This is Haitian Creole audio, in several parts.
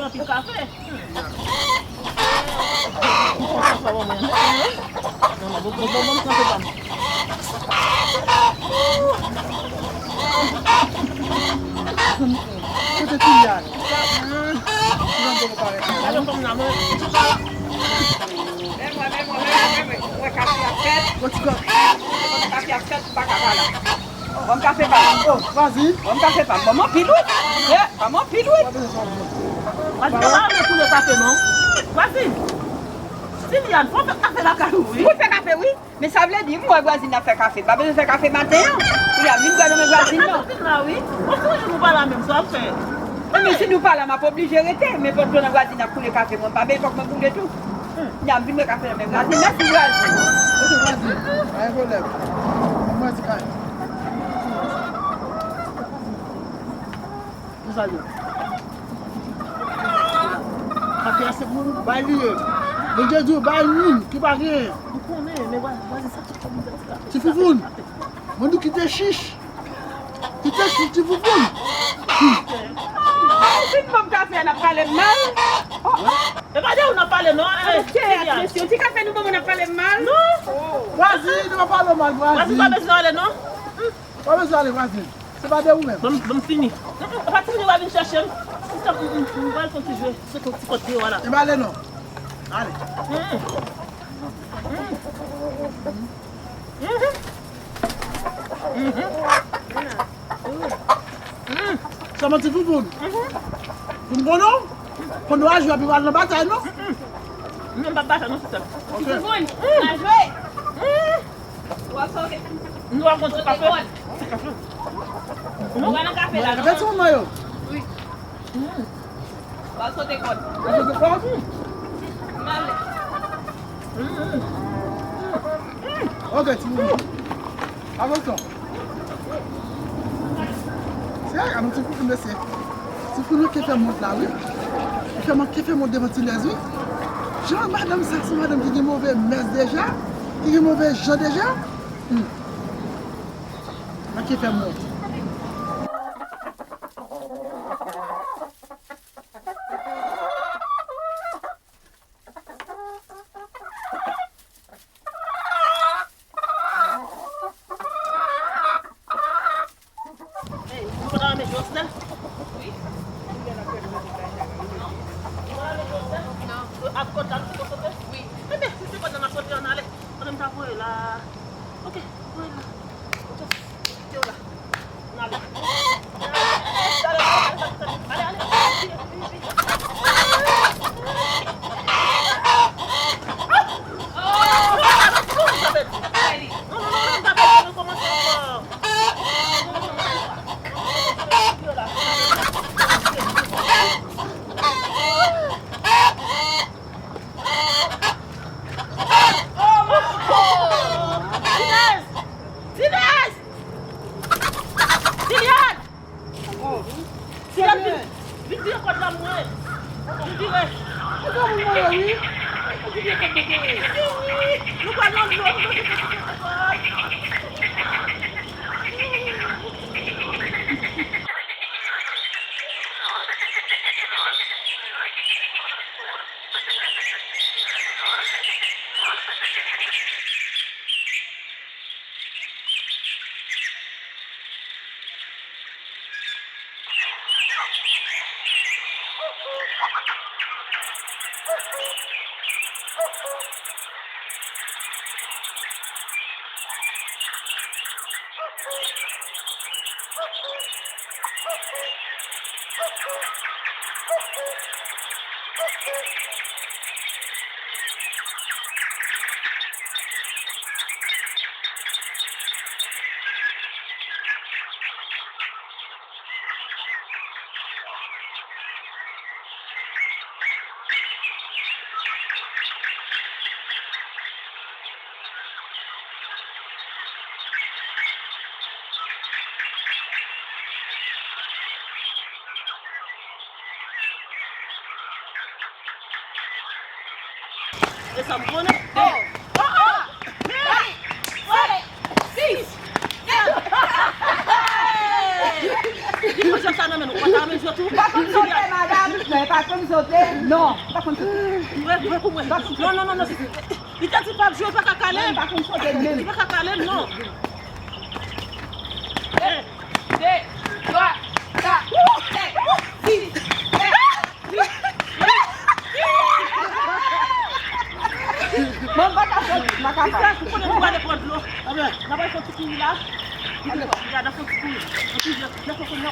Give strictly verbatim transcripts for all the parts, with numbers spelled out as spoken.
Anpil kafe. Ou konn sa sa ban mwen. Non, non, bon, bon, bon, bon, kanpe pa m. Kote Kilian? Kilian poko parèt la. Gade fanm nan, mwen. Men mwen, men mwen, men mwen, men mwen. Mwen kafe ap fèt. Mwen ti kòk. Mwen kafe ap fèt, m pa ka pa la. Ban m kafe pa m. Oh, vwazin. Ban m kafe pa m. Ban m anpil wi. Eh, ban m anpil wi. Vwazin, pa renmen koulè kafe non. Vwazin. Kilian, fò fè kafe lakay ou wi. Mwen fè kafe wi. Men sa vle di, m wè vwazin ap fè kafe. M pa bezwen fè kafe maten an. Kounya, m vin pran nan men vwazin nan. Vwazin la wi. Ou sonje nou pa la menm, sa w ap fè. Ebyen, si nou pa la, m ap oblije rete. Men pot dlo nan vwazin ap koule kafe, mwen pa bezwen, fòk mwen boule tou. Kounya, m vin wè kafe nan men vwazin. Mèsi vwazin. Mèsi vwazin. Pa gen pwoblèm. Mwen di kay. Pou sa yo. Paske se pou bay li ye. Bondye di w bay moun ki pa genyen. M konnen, men vwazin sa tout moun sa. Ti Foufoun. Mwen di w kite chich. Kite chich Ti Foufoun. Ou fin ban m kafe a, n ap pale m mal. E pa de ou n ap pale non. Mesye, yon ti kafe nou ban mwen, n ap pale m mal. Non. Vwazin, nou pa pale w mal, vwazin. Vwazin pa bezwen ale non. Pa bezwen ale, vwazin. Se pa de ou menm. Ban m, ban m fini. Mm, mm, pa ti fini, w a vin chèche m. Sister, mm, mm, m pral fè yon ti jwe. Sot yon ti kote deyò a la. E pa ale non. Ale. Mm. Mm. Mm. Mm. Mm. Sèlman Ti Foufoun. Mm. Pou n konnen w. Konnen w a jwe, epi w al nan batay non. Mm, mm. Non, m p ap batay non, sister. Ok. Ti Foufoun, m a jwe. Mm. W ap sote. Nou ap konn ti kafe. Ti kafe. Nou pa nan kafe la, non? Gade ti manman yo. Wi. Mm. W ap sote kòd. W ap sote kòd? M ale. Mm, mm. Mm. Ok, ti manman. Atansyon. Se, gade yon ti Foufoun, mesye. Ti Foufoun manke fè mont la, wi. Li fè manke fè mont devan Ti Lèz, wi. Jan madanm sa, se yon madanm ki gen move mès deja, ki gen move jan deja. Hmm. Manke fè mont. Hey, nou pa ta renmen jwe osnè? Wi. Nou pa renmen jwe osnè? Non. Ak kòd la, nou te konsantre? Wi. Ebyen, si se kòd la n ap kontre, ann ale. Pandan m ta voye la. Ok, voye la. Ok. Kite w la. N ale. Ale, ale, ale, ale, ale. Tinèz! Tinèz! Kilian! Kilian, vin, vin vire kòd la mwen. Vin vire. Ou ka moun mwen wi. Vin vire kòd mwen. Vini. Nou pral nan dlo. E sa m konnen. Oh! Oh, oh! Sis! Hey! Li pran chans sa nan men nou. Ou pa ta renmen jwe tou? Pa konn sote, madanm. Pa konn sote, non. Pa konn sote. Vre, vre pou mwen. Non, non, non, non. Li te di pa ap jwe, pa ka kale. Non, pa konn sote menm. Li pa ka kale, non. De, twa, kat, senk, sis, sèt, uit. Mwen pa ka sot, mwen pa ka sot. Ou konnen nou pale pran dlo. N ap fè ti kouri la. N ap fè ti kouri. N ap fè ti kouri. N ap fè ti kouri.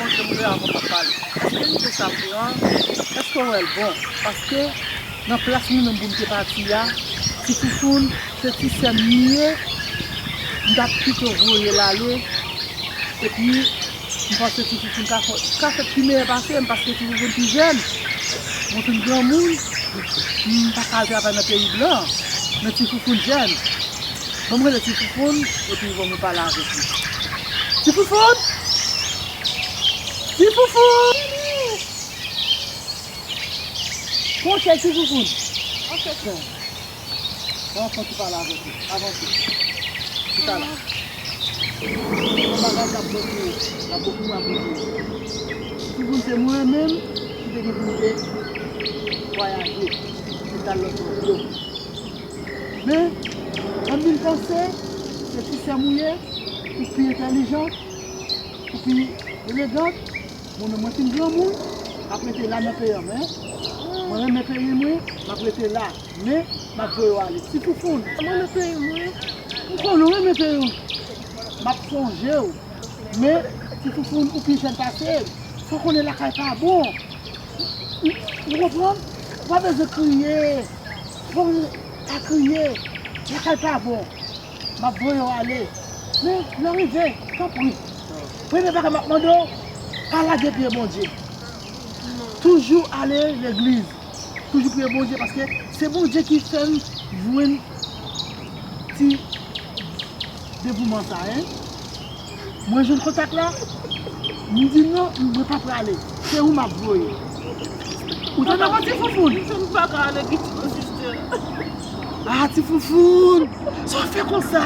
Bondye, m leve avan m ap pale. Èske m te sa pran? Èske w wè l bon? Paske nan plas mwen menm pou m te pati a, Ti Foufoun, se ti sè m li ye, m t ap pito voye l ale. Epi, m panse Ti Foufoun ka fè, ka fè pi meyè pase m, paske Ti Foufoun pi jèn. Mwen fin granmoun, m pa ka al travay nan peyi blan, men Ti Foufoun jèn. Ban m rele Ti Foufoun, epi ban mwen pale avèk li. Ti Foufoun! Ti Foufoun! Monchè, Ti Foufoun! Monchè, frè. Yon anfan ki pale avèk ou. Avanse. Chita la. Yon bagay k ap bloke w. L ap bloke w, ap bloke w. Ti Foufoun, se mwen menm ki te gen pou m te vwayaje. Ki t al lòt bò dlo. Men, ann vin panse, se ti sè m ou ye, ou pi entèlijan, ou pi elegant. Bon, mwen fin granmoun, m ap rete la nan peyi an, men mwen renmen peyi mwen, m ap rete la. Men, m ap voye w ale. Ti Foufoun. Mwen renmen peyi mwen. M konnen w renmen peyi w. M ap sonje w. Men, Ti Foufoun, ou pi jèn pase m. Fò w konnen lakay pa bon. Ou, ou konprann? Ou pa bezwen kriye. Ou pa bezwen pa kriye. Lakay pa bon. M ap voye w ale. Men, lè w rive, tanpri. Premye bagay m ap mande w, pa lage pye Bondye. Toujou ale legliz. Toujou priye Bondye, paske se Bondye ki fè m jwenn ti devouman sa, en. Mwen jwenn kontak la, m di non, mwen pa prale. Se ou m ap voye. Ou tande mwen, Ti Foufoun? M pa ka ale kite w, sistè. Ah, Ti Foufoun! Sa w fè konsa?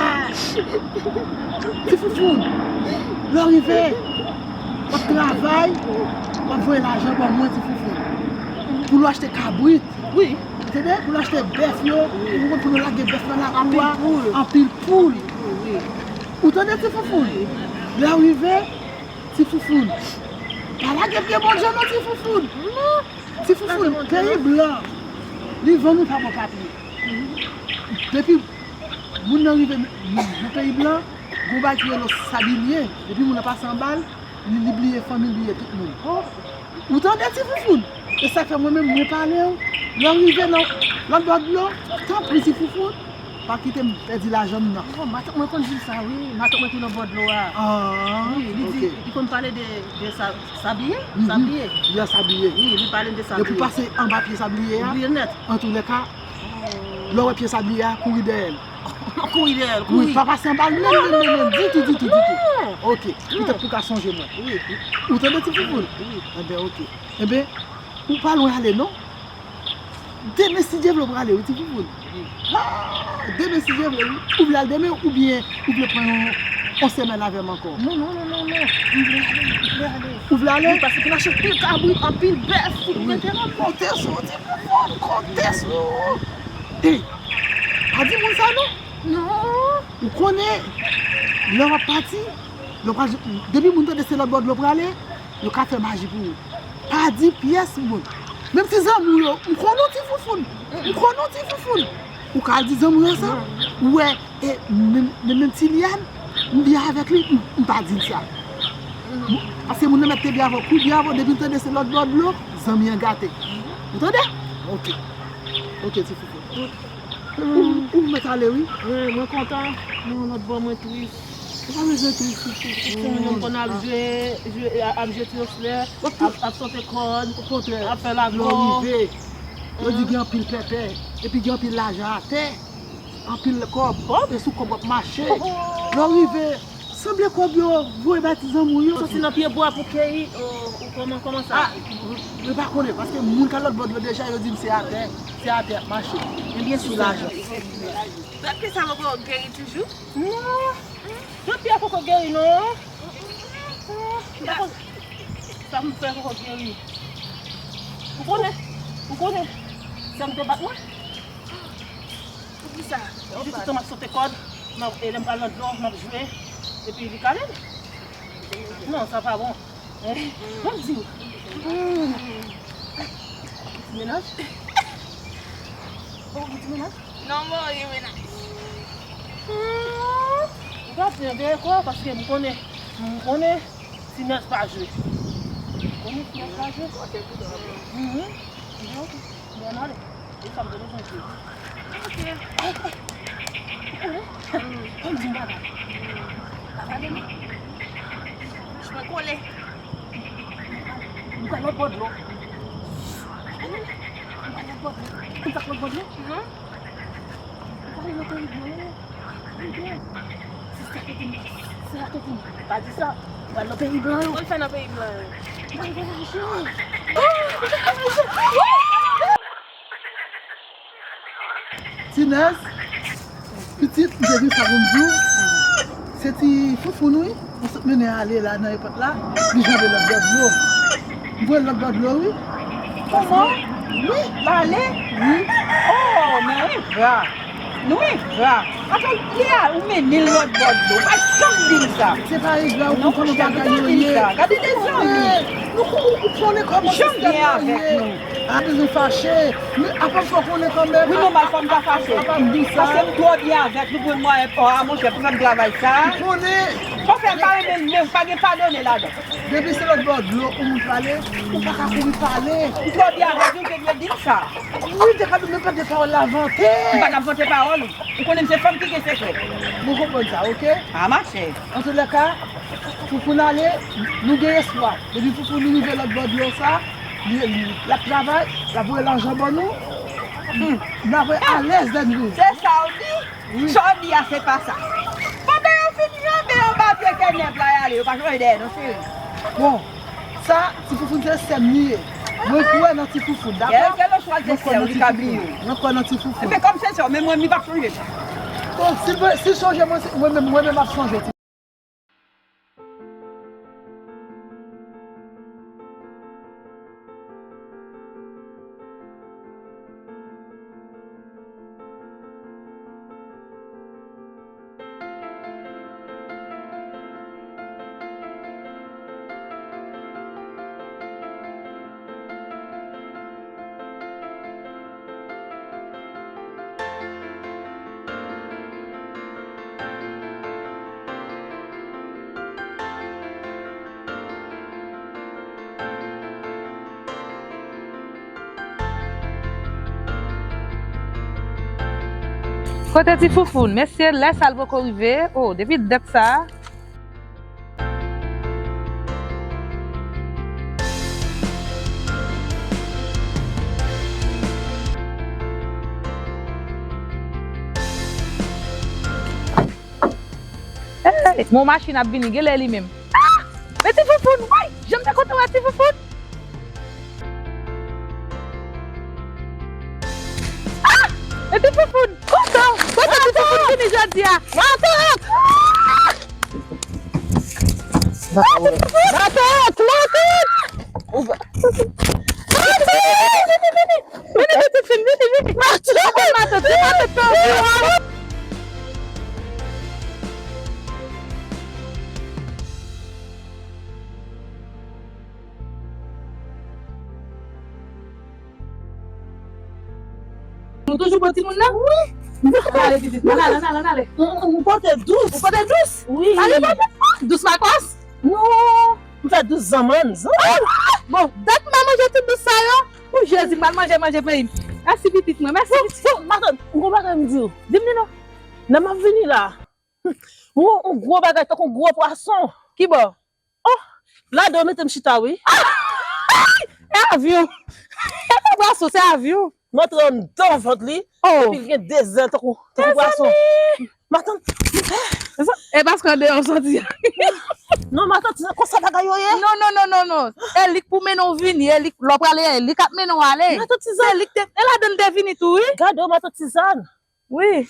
Ti Foufoun! Lè w rive, w ap travay, w ap voye lajan ban mwen, Ti Foufoun. Pou nou achte kabrit. Wi. Tande? Pou nou achte bèf yo. Wi. Pou nou, pou nou lage bèf nan lakou a. Anpil poul. Anpil poul. Wi. Ou tande, Ti Foufoun? Wi. Lè w rive, Ti Foufoun. Pa lage pye Bondye non, Ti Foufoun. Non. Ti Foufoun, peyi blan, li vann ou pa bon papye. Depi moun nan rive nan, nan peyi blan, gon bagay ki rele sabilye. Depi moun nan pase anba l, li, li bliye fanmi, li bliye tout moun. Ou tande, Ti Foufoun? E sa k fè mwen menm, mwen pale w. Lè w rive nan lòt bò dlo, tanpri, Ti Foufoun, pa kite m pèdi lajan m nan. Non, matant mwen konn di sa, wi. Matant mwen ki nan bò dlo a. Ah, wi, li di, ok. Li konn pale de, de sa, sabliye? Mhm. Sabliye. Li a sabliye. Wi, li pale de sabliye. Depi w pase anba pye sabliye a, bliye l nèt. Antoulèka, lè w wè pye sabliye a, kouri dèyè l. Kouri dèyè l, wi, kouri. Pa pase anba l menm, menm, menm, menm, ditou, ditou, ditou. Non. Ok. Non. Poutèt pou w ka sonje mwen. Wi. Ou tande, Ti Foufoun? Wi. Enben, ok. Enben, ou pa lwen ale, non? Demen, si Dye vle, w prale, wi, Ti Foufoun. Wi. Ah, demen, si Dye vle, wi. Ou vle al demen oubyen ou vle pran yon, yon semèn avè m ankò? Non, non, non, non, non. M vle ale, m vle ale. Ou vle ale? Wi, paske pou n achte pil kabrit, anpil bèf, wi, etsetera. Konte sou ou, Ti Foufoun, konte sou ou. Ey, pa di moun sa, non. Non. Ou konnen, lè w ap pati, lè w pral, depi moun tande se lòt bò dlo w prale, yo ka fè maji pou ou. Pa di pyès moun. Menm si zanmi w yo, m konnen w, Ti Foufoun. M konnen w, Ti Foufoun. Ou ka al di zanmi w yo sa? Ou wè, e, menm, menm, menm Ti Lyann, m byen avèk li, m, m pa di l sa. Paske moun nan mèt te byen avè w, kou byen avè w, depi l tande se lòt bò dlo, zanmi an gate. Ou tande? Ok. Ok, Ti Foufoun. Ou, ou mèt ale, wi. Wi, mwen kontan. Men yon lòt bò, mwen tris. Ou pa bezwen tris, tris, tris. Ou konn ap jwe, jwe, ap jwe ti oslè, ap, ap sote kòd, ap fè lago. Lè w rive, yo di gen anpil pèpè, epi gen anpil lajan atè, anpil kòb, e sou kòb w ap mache. Lè w rive, sanble kòb yo voye bay ti zanmi w yo. Soti nan pye bwa pou keyi, o, ou kòman, kòman sa? Ah, mwen pa konnen, paske moun k al lòt bò dlo deja, yo di m se atè, se atè y ap mache. Ebyen, sou lajan. Dòt pye sa poko geri toujou? Non. Dòt pye a poko geri, non. Sa m fè poko geri. Ou konnen, ou konnen, sè m te bat mwen. Poukisa? Li di tout tan m ap sote kòd, m ap, e lè m pral nan dlo, m ap jwe, epi li kale m. Non, sa pa bon. M ap di w. Ti menaj? Bon, ti menaj? Non, mwen gen menaj. Ou pa di anyen ankò, paske m konnen, m konnen Tinèz pa jwe. M konnen Tinèz pa jwe. Mhm. Mwen ale. E sa m te bezwen di. Ok. Ou konnen? Ann di m bagay. Papa de mwen. Mwen kole. Nou pral lòt bò dlo. Nou pral lòt bò dlo. Nou pral lòt bò dlo? Non. Nou pral nan peyi dlo. Peyi dlo. Se sa k te di m. Se sa k te di m. Pa di sa. Nou pral nan peyi blan yo. Mwen fè nan peyi blan yo. Nou pral voyaje. Tinèz, pitit, m te gen sa pou m di w. Se ti Foufoun, wi. Mwen sot mennen ale la nan epòt la. Li janbe lòt bò dlo. M voye l lòt bò dlo, wi. Kòman? Wi. L ale? Wi. Oh, men engra. Nou engra. Atò, li a, ou mennen l lòt bò dlo. Ou pa janm di m sa. Se pa engra, ou konn kòman bagay yo ye. Gade de zanmi. Nou, ou, ou konnen kòman sistèm nan ye. A bezwen fache. Men apa m fè w konnen kanmenm? Wi, nòmal, fò m ta fache. Apa m di sa? Paske m twò byen avèk nou pou mwen, e, a, monchè, pou fè m travay sa. M konnen. Fò fè l pa renmen l, men pa gen padone ladan. Depi se lòt bò dlo pou moun pale, ou pa ka kouri pale. M twò byen avèk nou, te dwe di m sa. Wi, m te ka di w, men pa de pawòl la vante. M pa t ap vante pawòl ou. Ou konnen m se fanm ki gen sekrè. Mwen konprann sa, oke? A, machè. Antoulèka, Foufoun ale, nou gen espwa. Depi Foufoun rive lòt bò dlo sa, li, li, l ap travay, l ap voye lajan ban nou. Hmm. Nou ap alèz lè nou. Se sa w di? Wi. Sa w di a, se pa sa. Pandan yo fin janbe yon ba pye ke nèf la y ale, yo pa chanje dèyè non, cheri. Bon, sa, Ti Foufoun se sè m li ye. Mwen kwè nan Ti Foufoun, dakò? Kèlkeswa l te sè w, li ka bliye w. Mwen kwè nan Ti Foufoun. Ebyen, kòm se sè w, men mwen, li p ap sonje sa. Bon, si l, si l sonje mwen, mwen menm, mwen menm m ap sonje. Kote Ti Foufoun? Mesye, lè sa l poko rive. Oh, depi dat sa. Hey, mon machin ap vini, genlè li menm. Ah! Men Ti Foufoun, woy! Jan m te kontan wè Ti Foufoun! Ah! Men Ti Foufoun, kote w? Kote Ti Foufoun vini jodi a? Matant! Ah! Matant! Matant! Vini, vini, vini. Vini, pitit fi m, vini, vini. Matant! Matant, matant, matant. Nou toujou pran timoun nan? Wi. Ann ale, pitit. Ann ale, ann ale, ann ale. M, m, m pote dous. Ou pote dous? Wi. Ale, papa. Dous makòs? Non. M fè dous zanmann. Zanmann. Ah! Bon, dat m a manje tout dous sa yo. Pou Jezi, m pral manje, manje peyi m. Mèsi pitit mwen, mèsi pitit. Matant, m gon bagay m di w. Di m li non. Lè m ap vini la, m wè yon gwo bagay tankou yon gwo pwason. Kibò? Oh, ladan yo mete m chita wi. E avyon. E pa pwason, se avyon. M antre anndan vant li. Oh. Epi l gen de zèl tankou, tankou pwason. Mezanmi! Matant. E paske andeyò w santi. Non, matant, se konsa bagay yo ye. Non, non, non, non, non. E li k pou mennen w vini, e li k, lè w prale, e li k ap mennen w ale. Matant Tizan. Se li k te, e ladan l te vini tou, wi. Gade w, matant Tizan. Wi.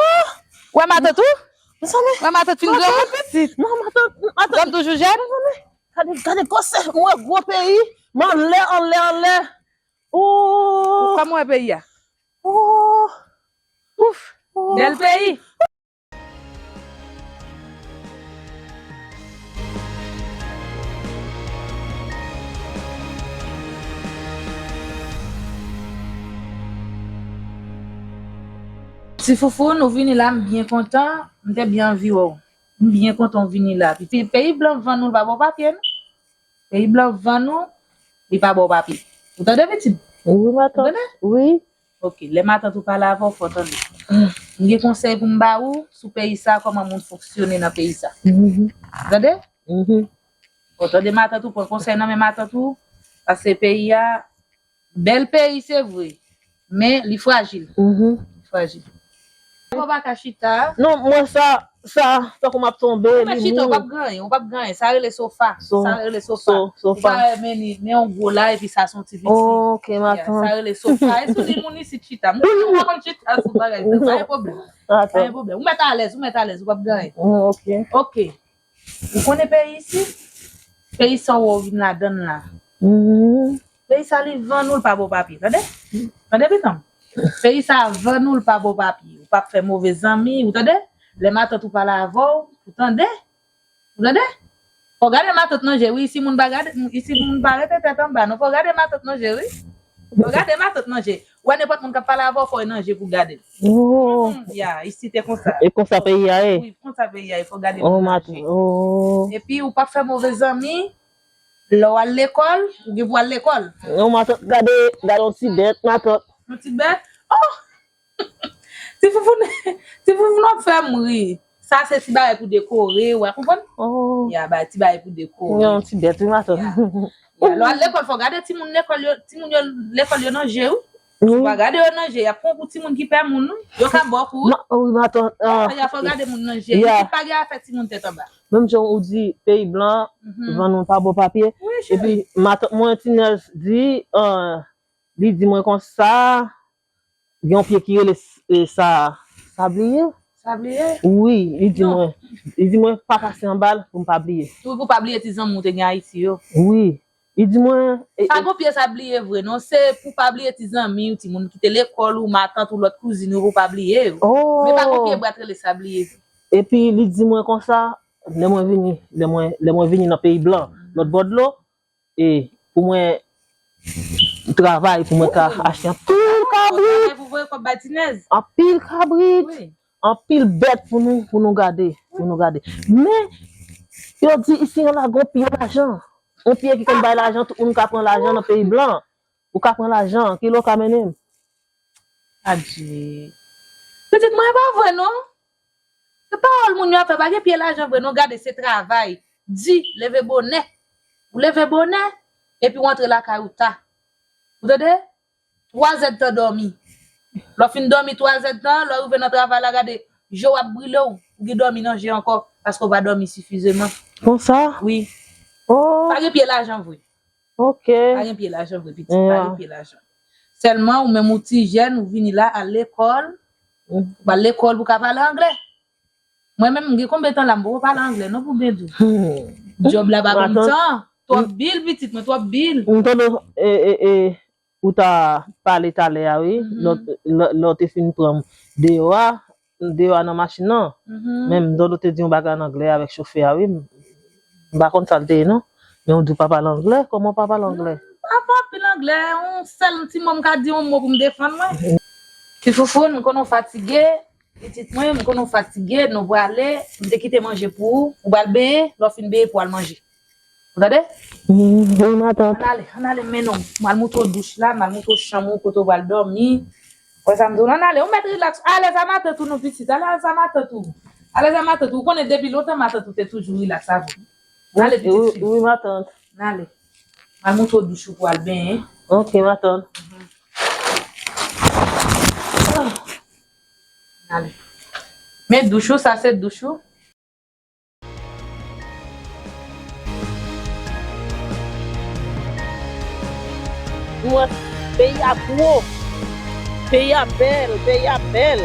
Oh! Wè matant ou? Mezanmi. Wè matant fin granmoun pitit. Non, matant, matant. Matant toujou jèn? Mezanmi. Gade, gade gwosè, mwen gwo peyi. M anlè, anlè, anlè. Oh! Kòman w wè peyi a? Oh! Ouf! Bèl peyi. Ti Foufoun, ou vini la, m byen kontan, m te byen anvi wè w. M byen kontan w vini la. Pi peyi blan vann ou, l pa ba w papye, non? Peyi blan vann ou, li pa ba w papye. Ou tande, pitit? Wi, matant. Ou tande? Wi. Ok, lè matant ou pale avè w, fò w tande. M gen konsèy pou m ba ou sou peyi sa, kòman moun fonksyone nan peyi sa. Mhm. Ou tande? Mhm. Fò w tande matant ou, pran konsèy nan men matant ou, paske peyi a, bèl peyi, se vre, men li frajil. Mhm. Li frajil. Ou pa ka chita. Non, mwen sa, sa, tankou m ap tonbe, li mou. Ou pa chita, ou p ap gen anyen, ou p ap gen anyen. Sa rele sofa. So-, sa rele sofa. So-, sofa. Ou pa wè, men li, men yon gwo la, epi sa se yon ti pitit. Ok, matant. Sa rele sofa. E sou li moun isit chita. Moun pa konn chita sou bagay sa. Pa gen pwoblèm. Pa gen pwoblèm. Ou mèt alèz, ou mèt alèz, ou p ap gen anyen. Mm, ok. Ok. Ou konnen peyi isit? Peyi sa w wè w vin ladan l la. Mhm. Peyi sa li vann ou, l pa ba w papye. Tande? Tande, pitit mwen? Peyi sa vann ou, l pa ba w papye. Ou p ap fè move zanmi, ou tande? Lè matant ou pale avè w, ou tande? Ou tande? Fò w gade matant nan je, wi, isi moun pa gade, isi moun pa rete tèt anba, non, fò w gade matant nan je, wi. Fò w gade matant nan je. Ou wè nenpòt moun k ap pale avè w, fò w nan je pou w gade l. Oh. Mhm, ya, isi te konsa. E konsa peyi a ye? Wi, konsa peyi a ye, fò w gade moun nan je. Oh, matant. Oh. Epi, ou p ap fè move zanmi, lè w al lekòl, ou gen pou al lekòl. Oh, matant, gade, gade yon ti bèt, matant. Yon ti bèt? Oh! Ti Foufoun, Ti Foufoun ap fè m ri. Sa se ti bagay pou dekore, w a konprann? Oh. Ya, bay ti bagay pou dekore. Yon ti bèt, wi, matant. Ya. Ya, lè w al lekòl, fò w gade timoun lekòl yo, timoun yo lekòl yo nan je, wi. Wi. Fò w gade yo nan je, y ap pran w pou timoun ki pè moun, wi. Yo ka ba w kou, wi. Ma-, wi, matant, ah, ya, fò w gade moun nan je. Ya. Isit pa gen afè timoun tèt anba. Menm jan ou di, peyi blan, mhm, vann ou pa ba w papye. Wi, cheri. Epi, matant mwen, Tinèz, di, ah, li di mwen konsa, gen yon pye ki rele s-, e, sa, sabliye. Sabliye? Wi, li di mwen, li di mwen pa pase anba l pou m pa bliye. Tou pou pa bliye ti zanmi w te gen Ayiti yo. Wi, li di mwen, e, sa e, gon pye sabliye vre, non, se pou pa bliye ti zanmi w, timoun ki te lekòl ou, matant ou, lòt kouzin ou, pou pa bliye yo. Oh. Men pa gon pye bwa t rele sabliye vre. Epi li di mwen konsa, lè mwen vini, lè mwen, lè mwen vini nan peyi blan, lòt bò dlo, e pou mwen travay, pou mwen ka achte anpil kabrit. Travay pou voye kòb bay Tinèz. Anpil kabrit, wi, anpil bèt pou nou, pou nou gade, pou nou gade. Men, yo di isi an la gon pye lajan. Yon pye ki konn bay lajan, tout moun ka pran lajan nan peyi blan. Ou ka pran lajan, ki lè w ka mennen m? Adje. Pitit mwen, e pa vre, non. Se pawòl moun yo ap fè, pa gen pye lajan vre, non, gade, se travay di, leve bonè. Ou leve bonè, epi w antre lakay ou ta. Ou tande? Twa zè d tan dòmi. Lè w fin dòmi twa zè d tan, lè w rive nan travay la, gade, je w ap brile w, ou gen dòmi nan je ankò, paske w pa dòmi sifizeman. Konsa? Wi. Oh. Pa gen pye lajan vre. Ok. Pa gen pye lajan vre, pitit, pa gen pye lajan. Sèlman, ou menm ou ti jèn, ou vini la, al lekòl. Mm. Ou al lekòl pou ka pale anglè. Mwen menm, m gen konbyen tan la, m poko pale anglè, non, pou byen di w. Hmm. Djòb la pa ban m tan. Twòp bil, pitit mwen, twòp bil. M tande, e, e, e, ou ta pale talè a, wi. Mhm. Lè w, lè, lè w te fin pran m deyò a, deyò a nan machin nan. Mhm. Men m tande w te di yon bagay an anglè avèk chofè a, wi. M, m pa konn sa l te ye, non. Men w di w pa pale anglè. Kòman w pa pale anglè? M pa fè anpil anglè. Yon sèl ti mo m ka di, yon mo pou m defann mwen. Ti Foufoun, m konnen w fatige. Pitit mwen, m konnen w fatige. Nou prale. M te kite manje pou ou. Ou pral benyen. Lè w fin benyen, pou w al manje. Ou tande? Wi, matant. Ann ale, ann ale, men non. M al montre w douch la, m al montre w chanm ou, kote w pral dòmi. Wè sa m di w la, ann ale, ou mèt rilaks. Alèz a matant ou non, pitit. Alèz a matant ou. Alèz a matant ou. Ou konnen depi lontan matant ou te toujou rilaks avè w. Ann ale, pitit fi. Wi, matant. Ann ale. M al montre w douch ou pou al benyen. Ok, matant. Ann ale. Men douch ou, sa se douch ou. Mwen, peyi a gwo, peyi a bèl, peyi a bèl.